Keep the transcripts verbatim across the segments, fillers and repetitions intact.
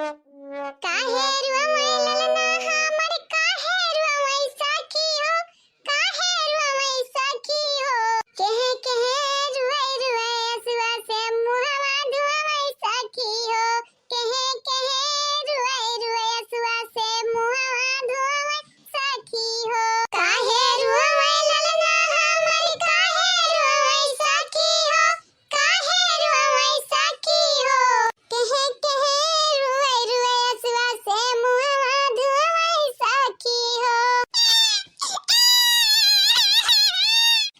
काहे रुआवै ललना हमर, काहे रुआवै सखी हो, काहे रुआवै सखी हो। केहे केहे रुआई रुआई असुआ से मुहवा धुआवै सखी हो। केहे केहे रुआई रुआई असुआ से मुहवा धुआवै सखी हो। काहे रुआवै ललना हमर, काहे रुआवै सखी हो, काहे रुआवै सखी हो। केहे केहे रुआई रुआई असुआ से मुहवा धुआवै सखी हो।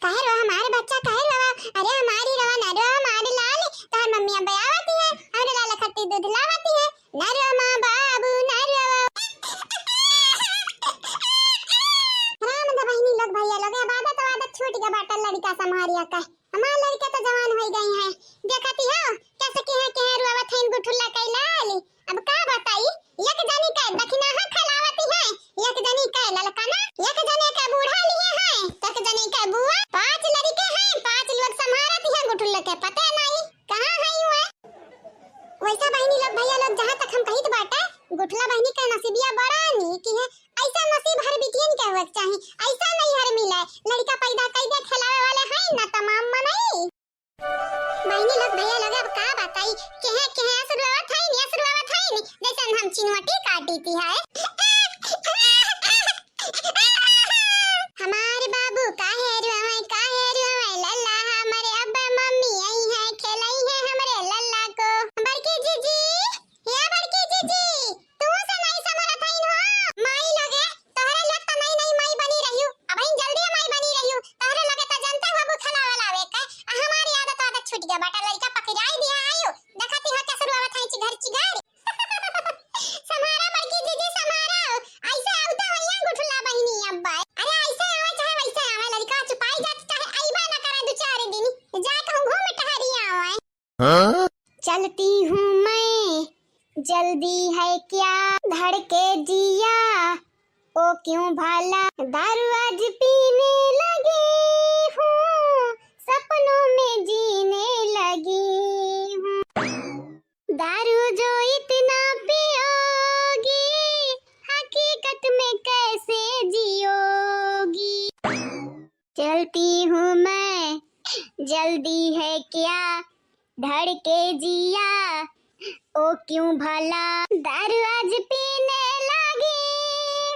काहे रो हमारे बच्चा, काहे रो? अरे हमारी रवा ना रो, हमारे लाल, तोहर मम्मी अब आवती है, हमरे लाल खातिर दूध लावती है। ना रो माँ बाबू, ना रो। राम द बहिनी लोग, भैया लोग, अब आदत वादत छूट गया बाटल लड़िका संभारिया का। हमार लड़िका तो जवान होइ गई हैं। देखती हो, कैसे केहे केहे रुआवत हैं गुठुल्ला कई लाल। अब का बताई, एक जनी के दखिनाहा खिलावती हैं, एक जनी के ललकना, एक जने के बूढ़ा लिए हैं, एक जने के बुआ, पांच लड़िके हैं, पांच लोग संभारती हैं गुठुल्ला के, पते नहीं कहाँ हैं हुए। वैसा बहिनी लोग, भैया लोग, जहाँ तक हम कहित बाटे, गुठला बहिनी के नसीबिया बड़ा नीक है। ऐसा नसीब हर बिटियन के होए के चाही, ऐसा नहीं हर मिले। लड़िका पैदा कई दे खिलावे वाले हैं ना तमाम मनई। बहिनी लोग, भैया लोग, अब का बताई, केहे केहे असुरवावत है नी, असुरवावत है नी, जैसे हम चिनवटी काटी थी है। हमारे बाबू काहे रुआवै, काहे रुआवै लल्ला, हमारे अब्बा मम्मी आई हैं, खेलाई हैं हमरे लल्ला को। बड़की जीजी, या बड़की जीजी, तू से नहीं संभरत हईन हो? माई लगे, तोहरे लोग त नई नई माई बनी रहियो, अबहिन जल्दी माई बनी रहियो, तोहरे लगे त जनता हो बुखला वाला आवे के, आ हमारी आदत आदत छूट गया बाटा, लड़िका पकड़ाई दिया आयो, देखती हो कैसे रुआवत है चिघर चिघर। संभारा बड़की दीदी, संभारा। ऐसे आवता होइया गुठला बहिनी अब्बा। अरे ऐसे आवे चाहे वैसे आवे, लड़िका चुपाई जात चाहे अइबा ना करे दो चार दिन। जा कहूँ घूम टहरी आवे। हाँ? चलती हूँ मैं, जल्दी है क्या, धड़के जिया, ओ क्यों भला, दारू आज पीने लगी हूँ, सपनों में जीने लगी हूँ। दारू जो इतना पियोगी, हकीकत में कैसे जियोगी? चलती हूँ मैं, जल्दी है क्या, धड़के जिया, ओ क्यों भला, दारू आज पीने लगी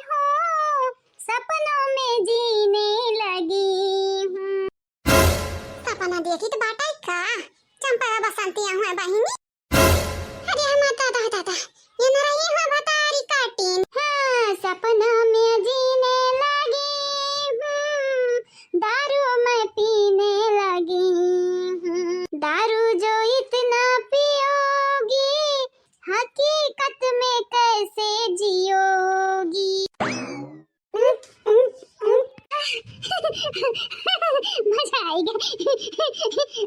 हूँ, सपनों में जीने लगी हूँ। सपना देखित बाटे का? चंपा बसंती आऊँ है बहिनी। अरे हमार दादा, दादा, ये न रही हो भतारी काटिन। हाँ, सपना में जीने लगी हूँ, दारू मैं पीने लगी हूँ। दारू जो इतना पियोगी, हकीकत में कैसे जियोगी? मजा आइगा।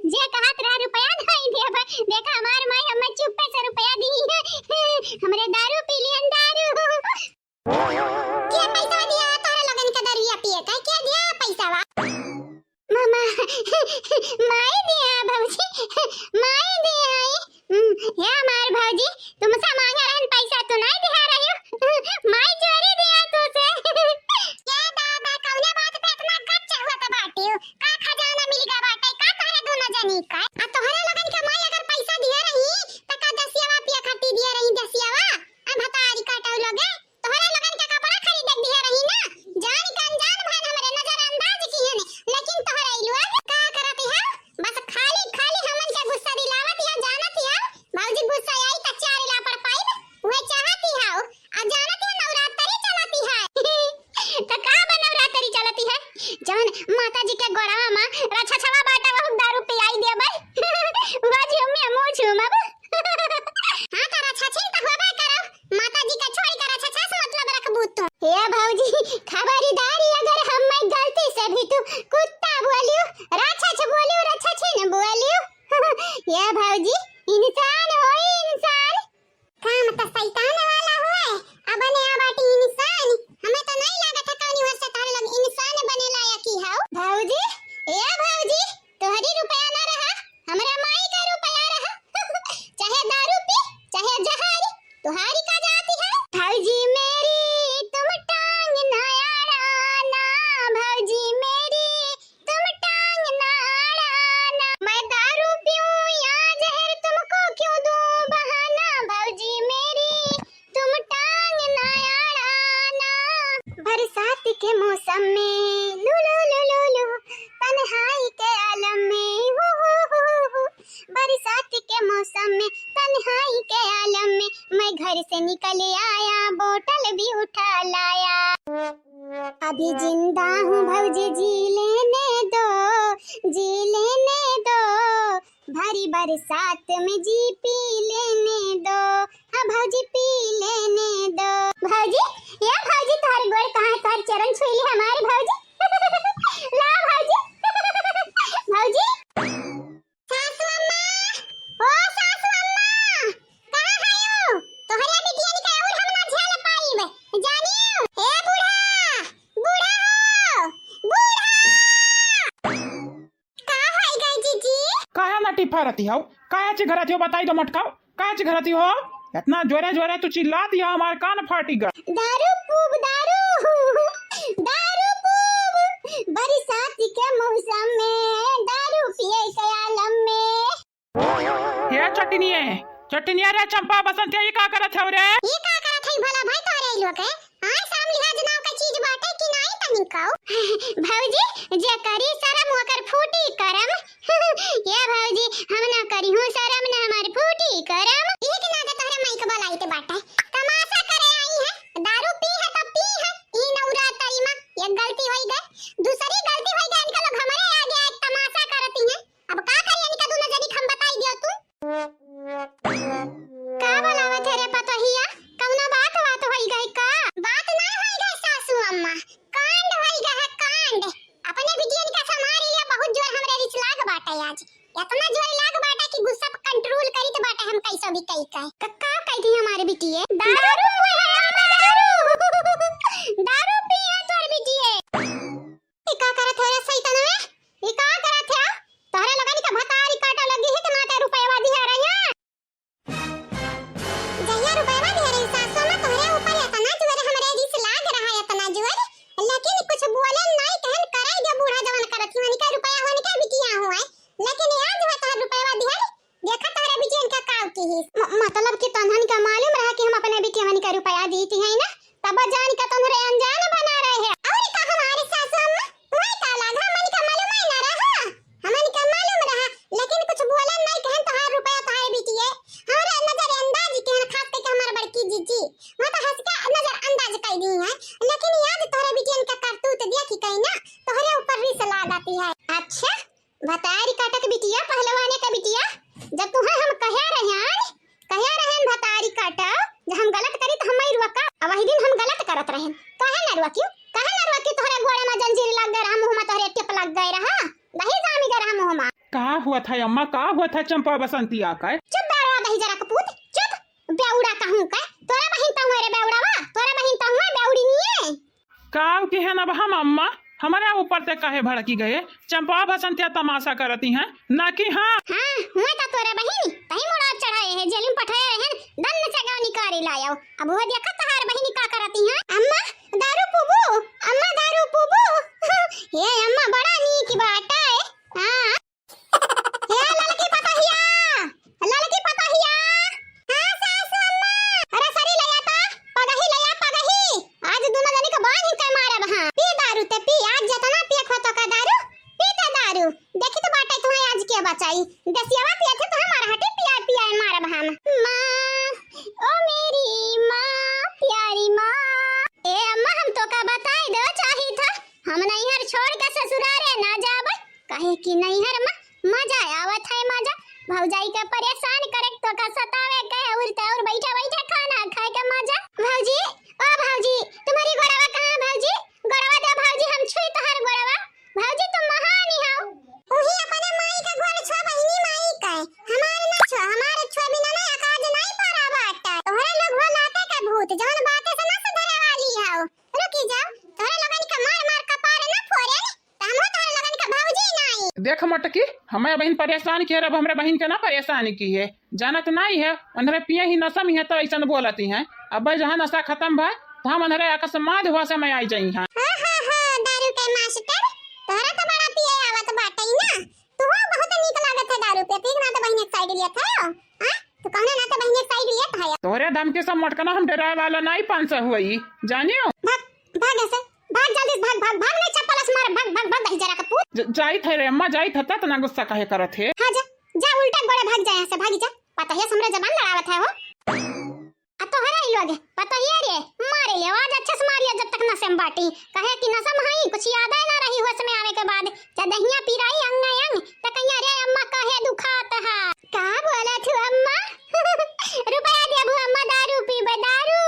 जे कहत रहा रुपया नहीं देबा, देखा हमार के आलम में मैं घर से निकल आया, बोतल भी उठा लाया। अभी जिंदा हूँ भौजी, जी लेने दो, जी लेने दो, भारी बरसात में जी पी लेने दो, हाँ भौजी पी लेने दो। भौजी, ये भौजी तोहर गोड़ कहाँ है, तोहर चरण छुई ली हमारी भौजी। ला भौजी, भौजी। सासू अम्मा, ओ सासू अम्मा, कहाँ हयो? तोहरे बिटियन के और हम ना झेल पाइब, जानियो। ए बूढ़ा, बूढ़ा हो, बूढ़ा। का होई गई जीजी? काहे ना टिफरती हो? काहे चिघरती हो? बताई दो मटकाओ, काहे चिघरती हो? इतना जोरे जोरे तू चिल्लाती हो, हमार कान फाटी गए। दारू पीब, दारू, दारू पीब, बरसात के मौसम में दारू पिए के आलम में। हे चटनिए, चटनिया रे, चंपा बसंतिया, ये का करत हौ रे? ये का करत है भला भाई तोहरे लोग के? हाँ, शर्म लिहाज नाव का चीज बाटे कि नाई तनिको? भौजी, जे करी शर्म ओकर फूटी करम। ये भौजी, हम ना करी हूँ शर्म, ना हमार फूटी करम। एक ना दे तोहरे माई के बोलाइत बाटे। तमाशा करे आई है, दारू पी है तो पी है। ई नवरात्रि में एक गलती होई गए, दूसरी गलती होई गए, इनका लोग हमारे आगे आए तमाशा करती हैं। अब का करी इनका दोनों जनी के हम बताई दियो तू। का बोलावत है रे पतोहिया? कौनो बात, बात होई गई का? बात ना होई गई सासू अम्मा, कांड होई गए है कांड। अपने बिटियन का संभाल लिया, बहुत जोर हमरे रिस लाग बाटे आज। इतना जोर लाग बाटे कि गुस्सा पे control करित बाटे हम कैसो भी कई का। का, का कह दी हमारे बिटिये? दारू पी है अम्मा, दारू। दारू पी है तोर बिटिये। ई का करत है रे सैतनवे? ई का करत है? तोहरे लोगन के भतारी काटा लगी है कि ना ते रुपयवा दिहा रही है? जहिया रुपयवा दिहा रही सासू में, तोहरे ऊपर इतना जोर हमरे रिस लाग रहा है, इतना जोर, लेकिन कुछ बोले नहीं, कहन करे जो बूढ़ा जवन करत ही, उनका रुपया हो, उनका बिटिया हुआ है, लेकिन आज हुआ तोहर रुपयवा दिहा, देखा तोहरे बिटियन का काव की ही। म-, मतलब कि तोहन का मालूम रहा कि हम अपने बिटियवन का रुपया दीती है ना, तब जान के तोहरे अनजान बना रहे हैं। और का हमारे सासू अम्मा, तुम्हें का लाग, हमन का मालूम ही ना रहा, हमन का मालूम रहा, लेकिन कुछ बोलन नहीं, कहन तोहार रुपया तोहार बिटिये, हमरा नजरअंदाज कहन, खास करके हमार बड़की जीजी, वो तो हंस के नजरअंदाज कर दी है, लेकिन याद तोहरे बिटियन का करतूत देखी कहीं ना, तोहरे ऊपर रिस लाग आती है। अच्छा, भतारी काटक बिटिया, पहलवाने का बिटिया, जब तुहें हम कहे रहन, कहे रहन भतारी काटा, जब हम गलत करी तो हम ही रुआ का, अब वही दिन हम गलत करत रहन, काहे ना रुआ क्यों, काहे ना रुआ क्यों, तोहरे गोड़े में जंजीर लग गए रहा, मुँह में तोहरे टिप लग गए रहा, दही जामी गए रहा मुँह में। का हुआ था अम्मा, का हुआ था चंपा बसंती आकर? चुप बैठवा दही जरा कपूत, चुप, बेउड़ा कहूँ का, तोरा बहिन तो हुए रे बेउड़ावा, तोरा बहिन तो हुए बेउड़ी नहीं है। काव किहन अब हम अम्मा, हमरे ऊपर ते काहे भड़की गए? चंपा बसंतिया तमाशा करती हैं, ना कि हाँ। हाँ, हुए तो तोरे बहिनी, तही मुड़ा चढ़ाए है, जेल में पठाए रहन, दन से गाँव निकारी लायो। अब वो देखा तहार बहिनी का करती हैं। अम्मा, दारू पीबू? अम्मा, दारू पीबू? हे अम्मा, बड़ा नीक बात है। हाँ। हे ललकी पतोहिया, ललकी पतोहिया। हाँ सासू अम्मा। अरे सरी ले आता, पगही ले आ पगही। आज दोनों जनी के बांध के मारब हाँ। पी दारू ते पी, आज जतना पिए खो तो का दारू, पी ते दारू। देखी तो बाटे तुम्हें आज के बचाई। देसियावा पिए थे तो हमारा हटे पिया पिया मारब हम। माँ, ओ मेरी माँ, प्यारी माँ। ए अम्मा हम तो का बताई दो चाही था। हम नैहर छोड़ के ससुरारे ना जाब। काहे कि नैहर में मजा आवत है, मजा। भौजाई के परेशान करे, तोका सतावे के, और ते और बैठे बैठे खाना खाए के मजा। भौजी, ओ भौजी, तुम्हारी गोड़वा कहाँ है भौजी? गोड़वा दे भौजी, हम छुई तोहर गोड़वा। भौजी तुम महानी हो। उही अपने माई के गोड़ छुआ बहिनी माई के। हमारे ना छुआ, हमारे छुआ बिना ना अकाज नहीं पारा बाटा। तोहरे लोग हो लाते का भूत, जौन बातें से ना सुधरे वाली हो। रुकी जाओ, तोहरे लोगन के मार मार कपार ना फोड़े। त हमहू तोहरे लोगन के भौजी नाई। देख मटकी, हमें बहिन परेशान किहे, अब हमरे बहिन के ना परेशान किहे। जानत नाई है, उन्हरे पिए ही नशा में है तो ऐसन बोलती हैं। अब जहाँ नशा खत्म भा, तो हम उन्हरे अकस्मात हुआ से में आई जाई हैं। हाँ, हाँ, हाँ, दारू के मास्टर, तोहरा तो बड़ा पिए आवत बाटे ना। तू बहुत नीक लागत है दारू पे, ठीक ना तो बहिन एक साइड लिया था। हाँ? तू कौने ना तो बहिन एक साइड लिया था। तोहरे धमकी से मटकना हम डराए वाला नाई पाँच सौ हुई, जानियो? भाग, भाग ऐसे। भाग जल्दी से, भाग, भाग, भाग, नहीं चप्पल से मार, भाग, भाग, भाग, दही जरा का पूत। ज-, जाइत है रे अम्मा, जाइत है, तना गुस्सा काहे करत है? हाँ, जा, जा, उल्टा गोड़े भाग जा यहाँ से, भागी जा। पतोहिया से हमरे जबान लड़ावत है हो। आ तोहरा ई लोग पतोहिया रे, मारे ले आज अच्छे से मारिया जब तक नशे में बाटी। कहे कि नशा में हई, कुछ याद ही ना रही होश में आवे के बाद। जब दहिया पिराई अंग अंग, त कहिया रे अम्मा कहे दुखात है। का बोलत हू अम्मा? रुपया देबू अम्मा, दारू पीबे दारू।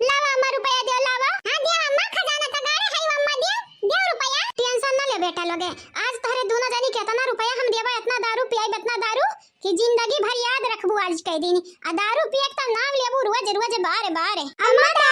लावा अम्मा रुपया दियो, लावा। हाँ दियो अम्मा, खजाना त गाड़े है अम्मा, दियो, दियो रुपया। टेंशन ना ले बेटा लोगे, आज तोहरे दोनों जनी के इतना रुपया हम देबा, इतना दारू पियाई, इतना दारू कि जिंदगी भर याद रखबू आज के दिन। आ दारू पिए के त नाम लेबू रोज रोज, बारे बारे। अम्मा त